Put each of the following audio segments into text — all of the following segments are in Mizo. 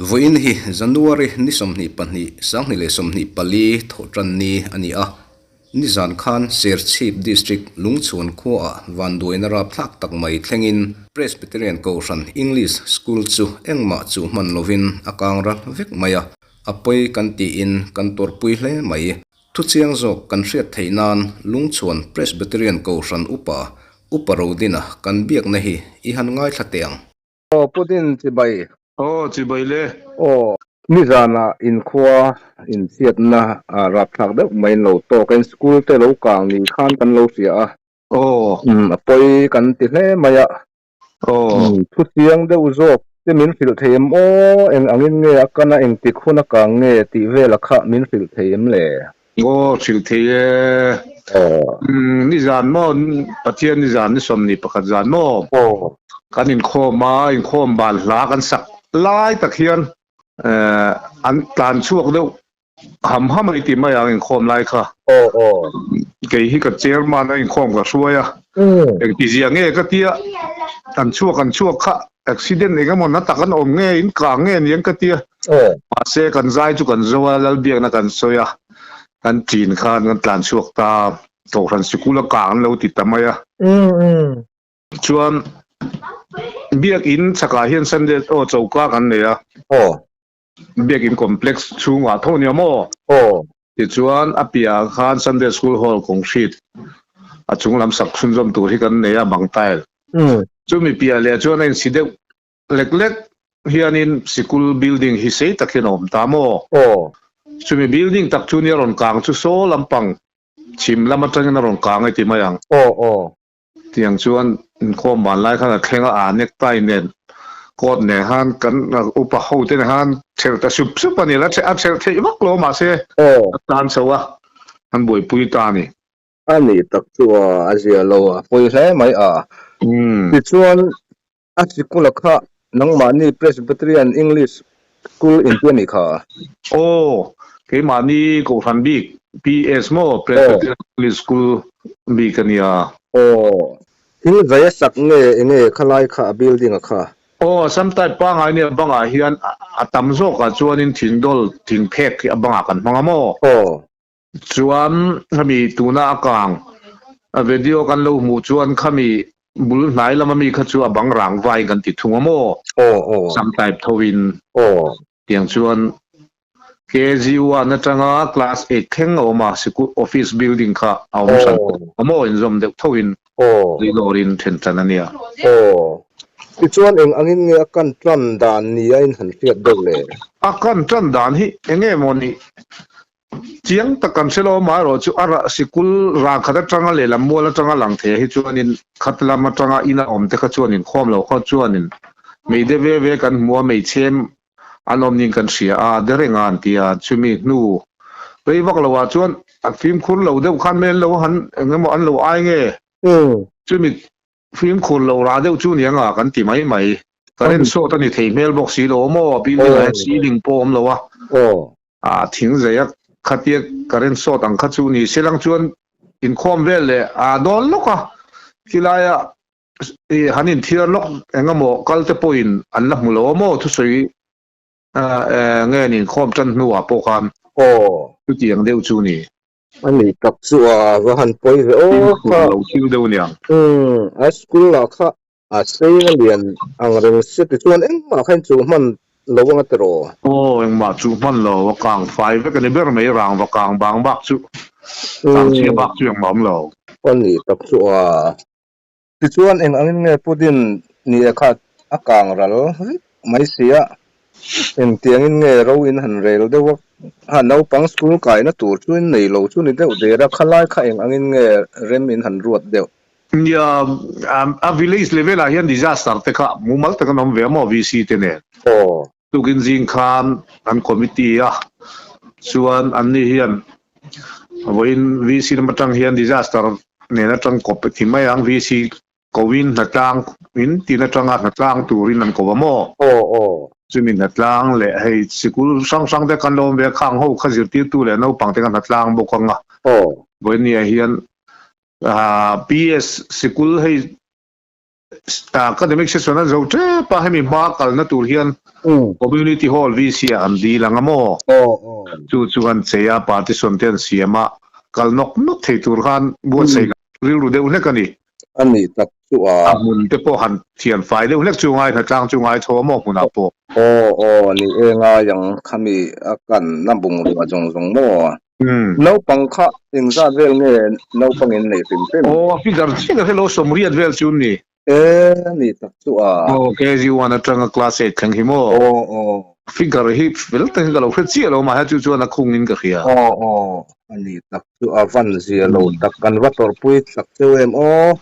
Vawiin hi January ni 22, 2024 thawhtan ni a ni a. Nizan khan Serchhip District Lungchhuan khuaah vanduaina rapthlak tak mai thlengin Presbyterian Kohhran English School chu engmah chuh hman lovin a kang ral vek mai a, a pawi kan tiin kan tuarpui hle mai. Thuchiang zawk kan hriat theih nan Lungchhuan Presbyterian Kohhran Upa, Upa Rodina kan biakna hi i han ngaithla teh ang. Aw Putin chibai. Aw chibai le. Aw nizanah inkhua inchhiatna rapthlak deuh mai in lo tawk a, in school te lo kang ni khan kan lo hria a. Aw. Umm a pawi kan ti hle mai a. Aw. Umm thuchiang deuh zawk te min hrilh thei em aw, eng angin nge a kan a, engtik hun a kang nge tih vela kha min hrilh thei em le? Aw hrilh thei e. Aw. Umm nizan maw Pathian nizan ni 21 zan maw. Aw. Kan inkhawm a, inkhawm bal hla kan sak lai tak hian eh an tlan chhuak deuh ham ham a ni tih mai ang inkhawm lai kha. Aw aw. Kei hi ka chairman a inkhawm ka hruai a. Engtizia nge ka tia an chhuak an chhuak kha accident eng emaw na tak an awm nge in kang nge ni ang ka tia. Mahse kan zai chu kan zo a, Lalbiakna kan sawi a, kan ṭin khan kan tlan chhuak ta, Kohhran sikul a kang an lo ti ta mai a. Chuan Biakin chhakah hian Sunday aw choka kan nei a. Biakin complex chhungah tho nia maw? Tichuan a piahah khan Sunday School Hall concrete a chung lam sak chhunzawm tur hi kan nei a, bang tile. Chumi piah leh chuan a insi deuh Lek lek hianin sikul building hi sei tak hian a awm ta maw? Aw. Chumi building tak chu nia rawn kang chu saw lampang chhim lam atangin a rawn kang e ti mai ang. Aw aw. Tiang chuan inkhawm ban lai khan a thleng a, aa necktie nen coat nen khan kan upa ho te nen khan thelh ta sup sup a ni la, a thelh theih vak lo mahse Aw. a tan chho a, an buaipui ta a ni. A nih tak chu a, a zia lo a pawi hle mai a. Umm. Tichuan A sikula kha nangmahni Presbyterian English School inti a nih kha? Aw, keimahni Kohhran bik PS maw Presbyterian English School bik a nia. Aw, thil zai a sak nge enge khalai kha a building a kha? Aw, some type pangai nia bangah hian a tam zawkah chuanin thingdawl thingphek hi a bangah kan hmang a maw? Aw. Chuan khami tuna a kang a video kan lo hmuh chuan khami bul hnai lama mi kha chu a bang rang vai kan ti thung a maw? Aw aw. Sam type tho in. Aw. Tiang chuan KG1 atanga class 8 thleng a awm a, sikul office building kha a awm hran a maw inzawm deuh tho in. Aw. Tuilawr in then tan a nia. Aw. Tichuan eng angin nge a kan tan dan ni a in han hriat deuh le? A kan tan dan hi enge maw ni Chiang tak kan hre lo amaherawh chu a rah sikul rah khat atanga lehlam mual atanga lang thei hi chuanin khat lam atanga ina awm te kha chuanin khawm lo khaw chuanin meide ve ve kan hmu a meichem an awm niin kan hria a de reng a an ti a chumi hnu rei vak lo ah chuan a fimkhur lo deuh khan mai an lo han eng emaw an lo ai nge chumi Fimkhur lo rah deuh chu nia nga kan ti mai mai. Current short a ni thei hmel bawk si lo maw? Building ah hian ceiling pawh a awm lo a. Ah thing zei a khatia current short ang kha chu ni se lang chuan inkhawm vel leh a dawn lawk a. Khilaia i han inthiar lawk eng emaw kal te pawhin an la hmu lo a maw thusawi nge ni inkhawm tan hnuah pawh khan chutiang deuh chu ni. A ni tak chu a va han pawi ve aw kha. Lo thil deuh aniang. Umm a school lah kha a sei na lian ang reng sia tichuan engmah kha in chuh hman lo anga tiraw? Aw engmah chuh hman lo a kang fai vek a ni ber mai rang va kang bang bak chu kang chhia bak chu engmah awm lo. A ni tak chu a. Tichuan eng angin nge Putin ni e kha a kang ral vek mai sia, engtiangin nge ro in han rel deuh a, ha naupang school kaina tur chu in nei lo chu ni deuh der a, khalai kha eng angin nge rem in han ruat deuh? Nia, a village level ah hian disaster te kha mumal tak an awm ve a maw VC te nen? Aw. Tukin zing khan an committee a, chuan anni hian vawiin VC lam atang hian disaster nen atang kawp ti mai ang, VC koin hnatlang in tin atanga hnatlang turin an ko a maw? Aw aw. Chumi hnatlang leh hei sikul hrang hrang te kan lo awm ve a, khang ho kha zirtirtu leh naupang te kha hnatlang bawk ang a. Aw. Vawiin ni ah hian. PS sikul hei academic session an zo tep a, hemi hma kalna tur hian community hall VC ah an dil ang a maw? Chu chu an chei a, partition te an siam a, kal nawk nawk thei tur khan buatsaih rilru deuh hlek a ni. A nih tak chu a. A hmun te pawh han thian fai deuh hlek chu ngai hnatlang chu ngai tho a maw hmunah pawh. Aw aw ni e ngai ang khami a kanna bungrua zawng zawng maw? Naupang kha engzat vel nge naupang in nei hrim hrim? Aw a figure chiah ka hrelo sawmriat vel chu ni. E nih tak chu a. Aw KG one atanga class eight thleng hi maw? Aw aw. Figure hi fel tak hi ka lo hre chiah lo mahse chu chuan a khung in ka hria. Aw aw a nih tak chu a van zia lo tak kan va tawrhpui tak cheu em aw.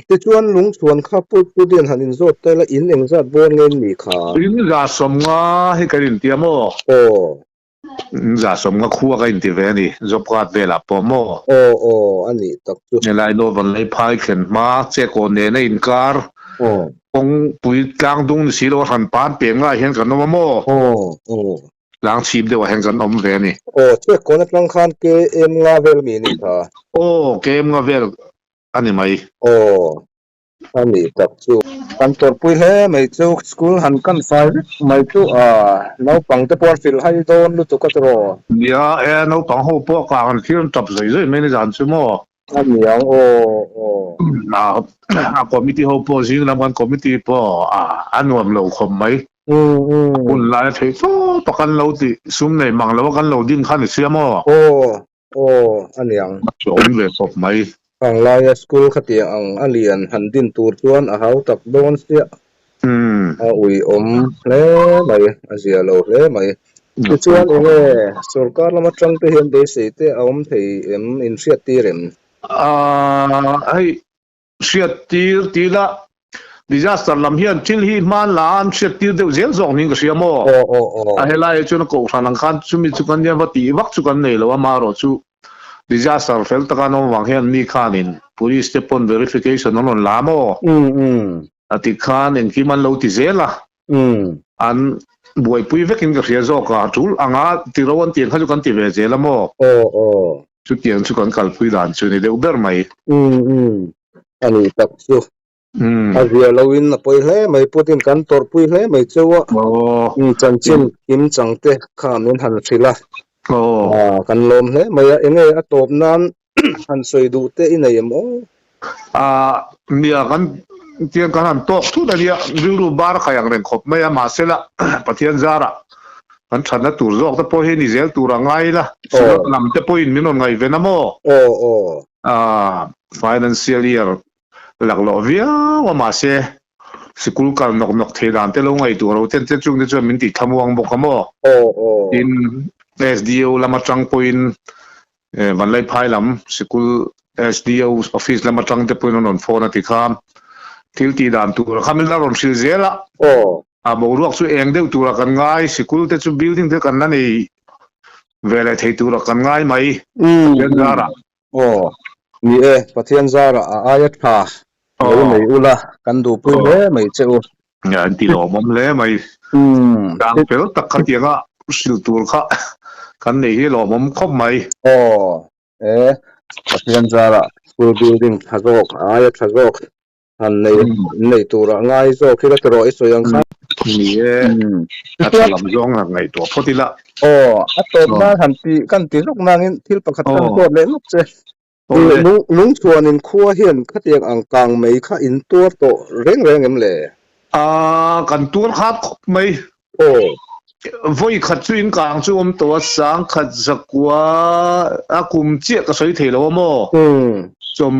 Tichuan lungchhuan kha Pu Pudian han inzawt ta ila in engzat bawr nge in nih kha? In za sawmnga hi kan intia maw? Aw. In za sawmnga khua ka inti ve a ni, job card velah pawh maw? Aw aw a nih tak chu. Helai Novan lei phai thlen hma chekaw nena inkar kawngpui tlang dung ni si lo a hran pan peng ngaiah hian kan awm a maw? Aw aw. Tlang chhip deuhah hian kan awm ve a ni. Aw, chek kawn atang khan KM nga vel mi ni kha. Aw, KM nga vel a ni mai. Aw, a nih tak chu. Kan tawrhpui hle mai chu, school han kan fai vek mai chu a, naupang te pawh an hrilh hai dawn lutuk a tiraw? Nia, e, naupang ho pawh kang an thlir an tap zui zui mai ni zan chu maw? A ni ang, aw, aw. A committee ho pawh zing lam kan committee pawh a nuam lo khawp mai. Hun lai a theih tawp a kan lo tih sum nei mang lo a kan lo din kha ni sia maw? Aw, aw, a ni ang. A hlawm ve khawp mai. Ang laia school khatiang ang a lian han din tur chuan a hau tak dawn chiah. A uiawm hle mai, a zia lo hle mai. Tichuan enge sorkar lam atang te hian beisei te a awm thei em, in hriat tir em? Hei hriat tir ti ila disaster lam hian thil hi hman la an hriat tir deuh zel zawk niin ka hria maw? A helai ah chuan a kohhran ang khan chumi chu kan nia va tih vak chu kan nei lo a, amaherawhchu Disaster fel taka an awm vang hian mi khanin police te pawn verification an rawn la maw? A ti khan engkim an lo ti zel a, an buaipui vekin ka hria zawk a, tul anga ti ro an tih kha chu kan ti ve zel a maw? Chutiang chu kan kalpui dan chu ni deuh ber mai. A nih tak chu. A zia loin a pawi hle mai Putin kan tawrhpui hle mai cheu a chanchin kim chang te kha min han hrilh a kan lawm hle mai a enge a tawp nan han sawi duh te i nei em aw? Nia kan tiang kan han tawk thut a nia rilru bar a kai ang reng khawp mai a mahsela Pathian zarah kan thatna tur zawk te pawh hi ni zel tur a ngai ila Synod lam te pawhin min rawn ngaihven a maw? Financial year Laklawh viau a mahse sikul kal nawk nawk thei dan te lo ngaihtuah lo ten te chung te chuan min tih thlamuang bawk a maw? Tin, SDO lam atang pawhin Vanlaiphai lam sikul SDO office lam atang te pawhin an rawn phone a ti kha thil tih dan tur kha min la rawn hrilh zel a. A boruak chu eng deuh tura kan ngai, sikul te chu building te kan la nei ve leh thei tura kan ngai mai. Pathian zarah Aw, ni e, Pathian zarah a aia tha lo nei ula, kan duhpui hle mai che u. Nia, an ti lawmawm hle mai. Tang fel tak kha tianga hrilh tur kha kan nei hi lawmawm khawp mai. Aw, e, Pathian zarah school building tha zawk, a aia tha zawk Han nei nei tura ngai zawk hi la ti rawh i sawi ang khan. Ni e, a tha lam zawng han ngaihtuah phawt ila. Aw, a tawp nan han ti kan ti lawk nangin thil pakhat kan huat leh lawk che. Lung lungchhuanin khua hian khatiang ang kang mai kha in tuar tawh reng reng em le? A, kan tuar khat khawp mai. Aw. Vawi khat chu in kang chu awm tawh a, sangkhat zakua a kum chiah ka sawi thei lo a maw? Chawm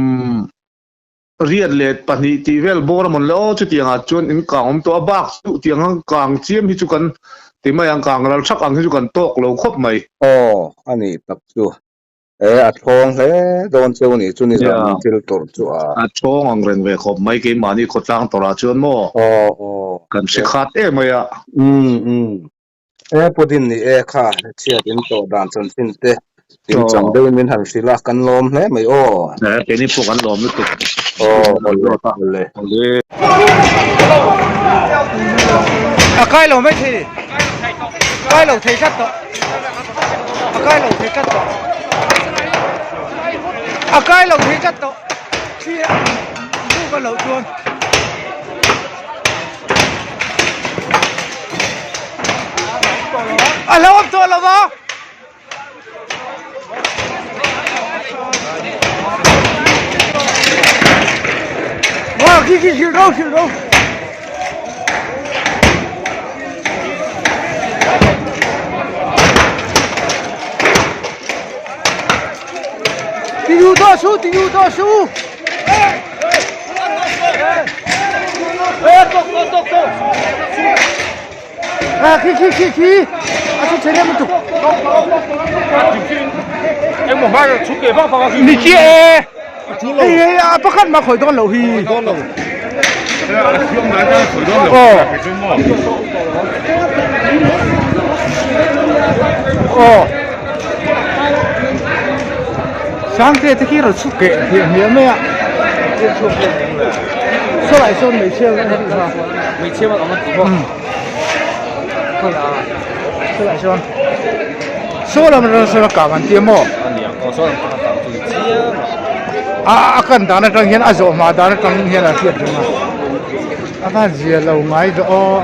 Riat leh pahnih tih vel bawr a mawn le aw, chutiangah chuan in kang awm tawh a, bak chu tiang ang kang chiam hi chu kan ti mai ang, kang ral thak ang hi chu kan tawk lo khawp mai. Aw, a nih tak chu. E, a thawng hle dawn cheu nih chu nizan thil tawrh chu a. A thawng ang reng ve khawp mai keimahni khawtlang tawrhah chuan maw? Aw, aw. Kan hre khat em mai a. Umm, umm. E Putin ni e kha chhiat in tawh dan chanchin te in chang deuh in min han hrilh a kan lawm hle mai aw. E keini pawh kan lawm lutuk. Aw awle awle. Awle. A kai lo mai thei ni. Kai lo thei tlat tawh. A kai lo thei tlat tawh. A kai lo thei tlat tawh thli a buk a loh chuan. A hlauhawm tawh lo va. Wow, khi khi hrilh ro hrilh ro. Ti du to su, ti du to su. À, khi khi khi khi a chu chhe rem lutuk ni chi e hei hei a pakhat mah khawi dawn loh hi aw aw sangte te khi rawn chhuk keh hmiah hmiah mai a sawlai sawn hmeichhia an tih kha hmeichhia an tih bawk Saw chuan saw lam atang sawn a kang an ti a maw a a kan dan atang hian a zawh hma dan atang hian a hriat reng a a van zia lo ngai ve aw.